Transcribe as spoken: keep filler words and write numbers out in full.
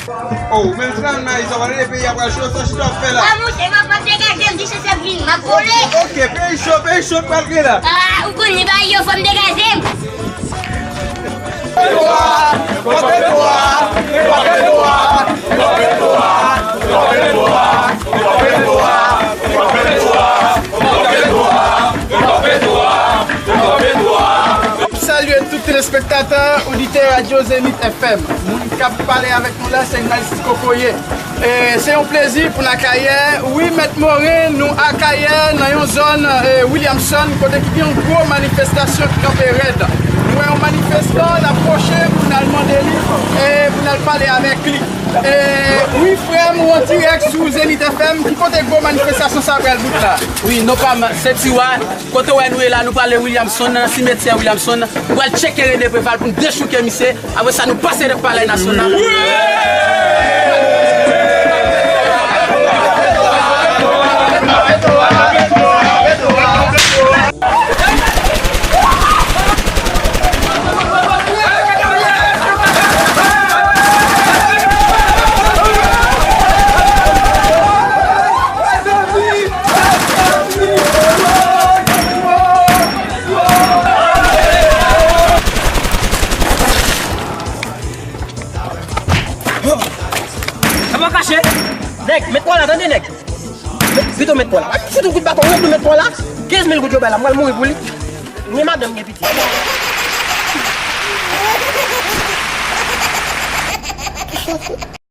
Oh, men tran mayi sa, w ap rele peyi a pral cho, sa chita w ap fè la. Ah, monchè, m ap, m ap degaje m, di chèf ap vini, m ap vole. Ok, peyi cho, peyi cho pral gen la. Ah, ou konnen bagay yo, fò m degaje m. M ap salye tout telespektatè, oditè Radyo Zenith F M. Moun k ap pale avèk nou la, se Nice Kokoye. E, se yon plezi pou n Akayè. Wi, Mèt Moren, nou Akayè, nan yon zòn, e, Williamson, kote ki gen yon gwo manifestasyon ki kanpe rèd. Nou wè yon manifestan, n ap pwoche pou n al mande li, e, pou n al pale avèk li. E, wi, frè m, ou an dirèk sou Zenith F M. Ki kote gwo manifestasyon sa pral bout la? Wi, non pa m, se Tiwa. Kote w wè nou ye la, nou prale Williamson, nan simetyè Williamson. Nou pral tcheke René Préval pou n dechouke misye. Apre sa, nou pase nan Palè Nasyonal. Sa pa kache. Nèg, met pwa la, tande, nèg. Met, pito met pwa la. Fout yon kout baton, red nou met pwa la. Kenz mil goud yo bay la, m pral mouri pou li. Ni madanm, ni pitit.